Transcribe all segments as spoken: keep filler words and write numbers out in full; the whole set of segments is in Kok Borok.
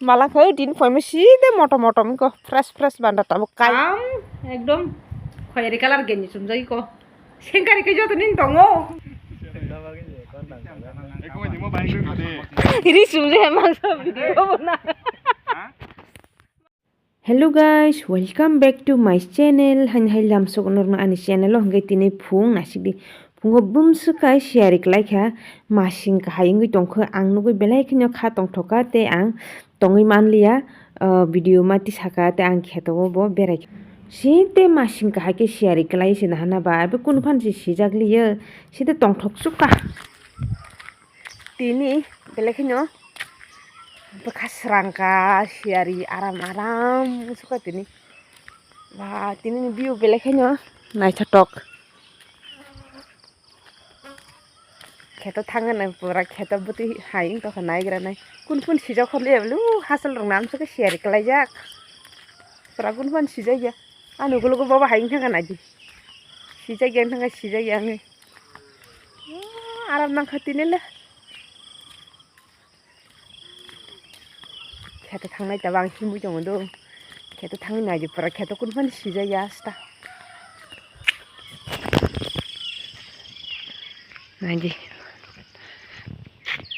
Mala khe din phaima side motom motom ko fresh fresh banda tabuk kai. Am ekdom khoyari colour genji chumjagwi ko. Sengkari khe joto nin tongo. Ri chumjagwi mangsa video bo na. Hello guys, welcome back to my channel. Haini hai lamsok norokno ani channel o hwnkhe tini phung naisik di. Phungo bumswk kai siyari kwlai kha, masing kahai wngwi tongkha. Ang nugwi belai kheno kha tongthok kha tei ang tongwi manliya, ah, video ma tisaka tei ang kheto o bo berai kha. Site masing kahai khe siyari kwlai se nahana ba, abo kunu phan se sijak liya, site tongthok chukha. Tini belai kheno bwkha srangkha siyari aram aram chukha tini. Ba, tini ni view belai kheno naithotok. Kheto thangna pura kheto bwtwi hai wng tongkha naigra nai. Kun kun sijak khorli ebelu hasal rok namsok siyari kwlaijak. Pura kun kun sijak ya. Ani ugulogo baba hai wng thangkha naidi. Sijak ya wng thangkha sijak ya wngwi. Aram nangkha tini le. Kheto thangnai tabang himwi tongo do. Kheto thangwi naidi pura kheto kun phani sijak ya asta. Naidi.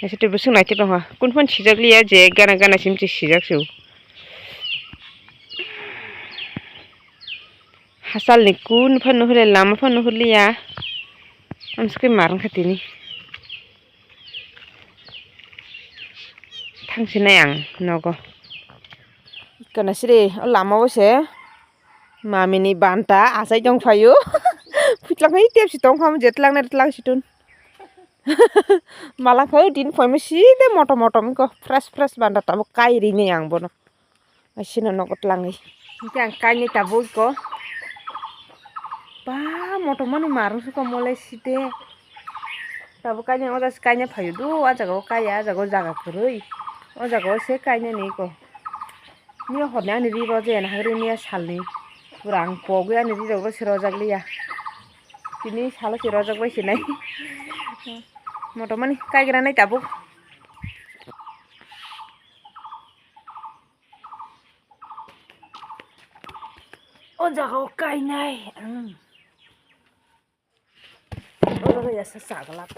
Ese tei bwswk naitwi tongkha. Kun phani sijak liya je gana gana sim se sijak se o. Hasalni kun phano nuhurliya, lama phano nuhurliya. Amsukhe mar wngkha tini. Thangsinai ang nogo. Kana siri o lama o se mamini banta achai tong phaio. Phutlak hai tepsi tong phamo je tlangnai tlang situn. Mala khai din phaima side motom motom ko fresh fresh banta tabuk kai rinai ang bono. Asino nogo tlangwi. Hingke ang kainwi tabuk ko. Ba, motom mani marung suka molai site. Tabuk kainwi o jaga kainwi phaio do, o jaga o kaiya, o jaga o jaga kwrwi. O jaga o se kainani ko. Miya horni ani ri roje na hagri miya salni. Pura ang pogwi ani ri rok se rojak liya. Tini salo se rojak bai sinai. Motom mani kaigra nai tabuk. O jaga o kainai ang. O jaga ya sa saglak.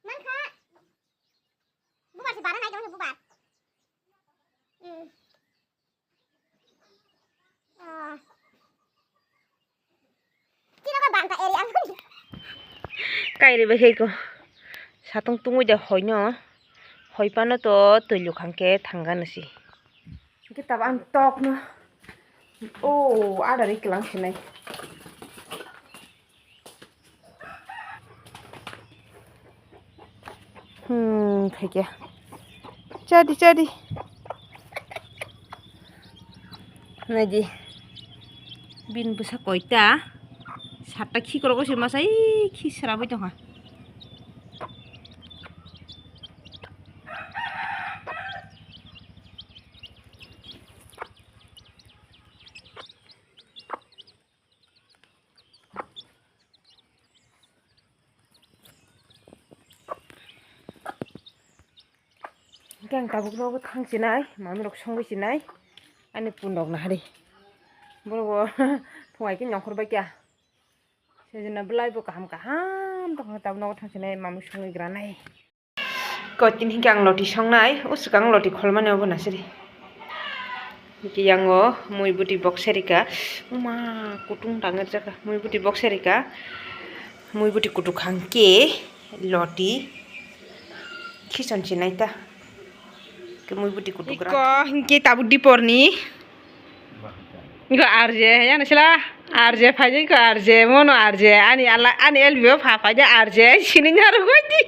Mankha. Bubar se bara nai tong se bubar. Hmm. Ah. Kira ka banta area. Kairi bai khe ko. Satung tungwi da hoino. Hoi pano to twi lukhang khe thangga nasi. Hingke tabuk ang tokno, o, adari kelang sinai. Hmm, khaikya. Chadi, chadi. Naidi. Bini bwsa koita. Satta khikrok se masa, ee, khi srabwi tongkha. Hwnkhe ang tabuk nogo thang sinai, mami rok songwi sinai, ani pun rok nahari. Borok bo phungai khe nongkhor bai kha. Sejena belai bo kaham kaham tongkha, tabuk nogo thang sinai, mami songwi granai. Koitin hinkhe ang loti songnai, o swkang loti kholmani obo nasiri. Hinkhe yango mui bwtwi bok serika, uma kutung tangwi rwjak kha, mui bwtwi bok serika, mui bwtwi kutuk hangkhe loti khichon sinai ta. Khe mui bwtwi kutuk gra. Iko hinkhe tabuk diporni. Iko R J, ya na sila? R J phaidi, iko R J, mono R J, ani ala, ani L B O pha phaidi R J, sini nyaro phaidi.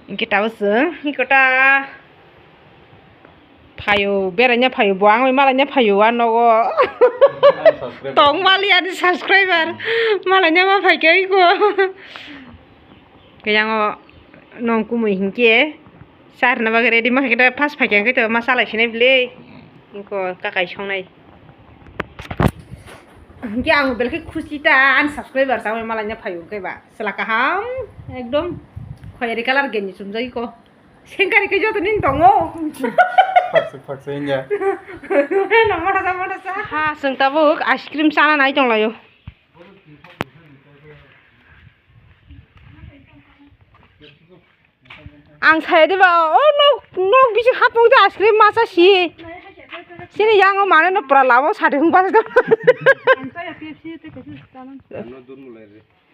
Hinkhe tabuk chwng, iko ta phayo, beraina phayo, bo ang bai malaina phayo, a nogo. Tong mali ani subscriber, malaina ma phaikhe iko. Khe yango nong kumui hinkhe. Charna bagwi ready ma khe ta first phaikha khe to ma chalai sinai bwle. Inko kakai songnai. Hinkhe ang belkhe khusi ta ani subscriber ta malai na phaio khe ba. Chwla kaham ekdom khoyari colour genji chumjagwi ko. Sengkari khe joto nin tongo. Phaksa phaksa hinya. Nang motha sa motha sa. Ha, chwng tabuk ice cream chana nai tonglaio. Ang saya diba, oh, nok, nok bisi hapung ta ice cream masa si. Sini yang o mane no pura labo sade hung bas do.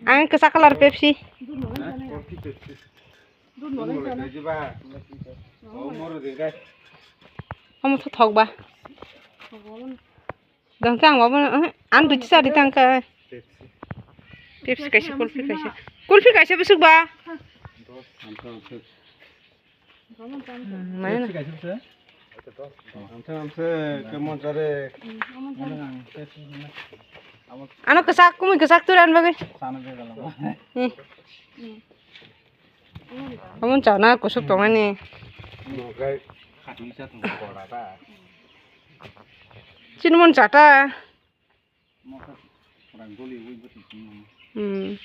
Ang kisa colour Pepsi. Omo tho thok ba. Dong khe ang mabo, eh, ang duiti sa di tang khe. Pepsi kaisa, kulfi kaisa. Kulfi kaisa bwswk ba? Hmm, maya na. Ano kwchak, kumui kwchak twi rani bagwi. Hmm. Omo chana kusuk tongmani. Chini mon chata. Hmm.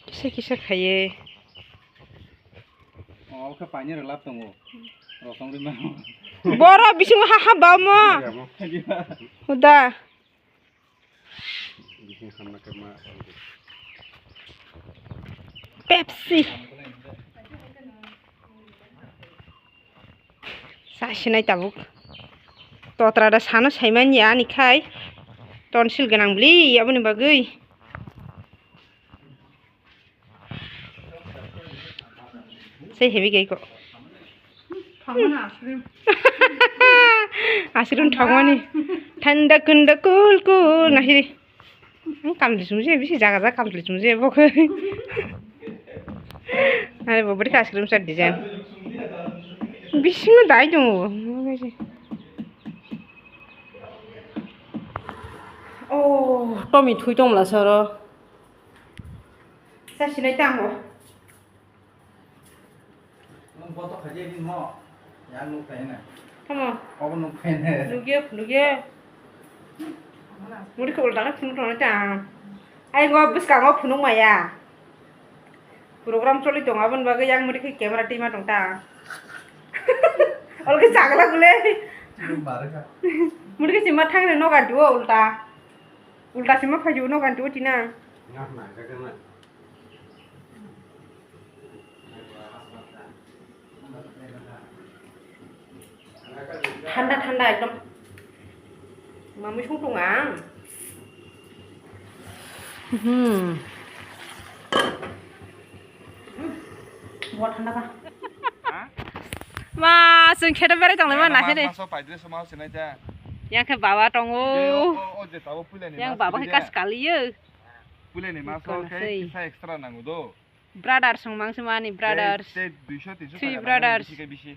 Kisa kisa khaye. Boro bisingo ha ha ba mo. Huda. Pepsi. Sa sinai tabuk. Totra da sano saimanya ani khai. Tonsil gwnang bli aboni bagwi. Sei heavy gei ko. Asirum thokmani. Thanda kunda kul kul nahiri. Ang kamli sumse bisi jaga jaga kamli sumse bokhe. Are bo bwrwi asirum sa design. Bisingo dai tongo. Oh, tomi thui tongla soro. Sa sinai tango. Nwng boto khaidi bini mo. Yang nuk khaina. Tamo. Obo nuk khaina. Nugyo, nugyo. Muri ko ulta ka phunuk thangna ta. Ai ngo bwskango phunuk maya. Program choli tongo aboni bagwi yang muri khe camera tima tong ta. Olke chagla gule. Chini barka. Muri khe sima thangre noga duo ulta. Ulta sima phaju noga duo tina. Nga na ga ga na. Thanda thanda ekdom. Mamui song tong ang. Hmm. Bo thanda ba. Ma, sung kheta berai tong ma na khene. Maso paidre sama sinai ta. Yang khe baba tongo. Yang baba khe kas kaliyo. Pulai ni maso khe kisa extra nango do. Brother song mangsi mani brother. Tei, tei duiso tinso three brothers. Bisi khe bisi.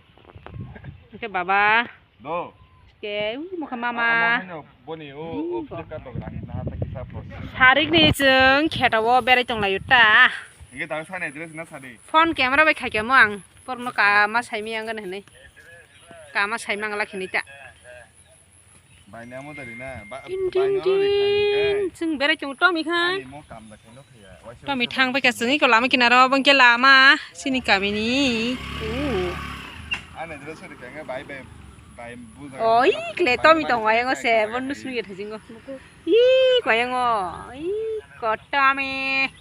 Oke baba. Do. Ke, ui, mokha mama. Amo hino boni o, o Ui, bo. Flipkart rok rang na hata kisa plus. Sarik ni chwng kheto o berai tong laio ta. Inge dang sani address na sadi. Phone camera bai khaikha mo ang. Porno kama saimi ang gana hinui. Kama saimang la khini ta. Bai na mo dari na. Ba, Tin, bai tin, na mo dari tin. Chwng berai tong Tommy kha. Ani mo kam da kheno thaya. Waisa Tommy waisa thang bai kha chwng iko lama kinaro bangke lama sini kamini. Ui. Ani address sori kanga bai bai bai buza. Oi, kle Tommy tong wayango se, bonus mi thajingo. Ih, kwayango. Ih, kotame.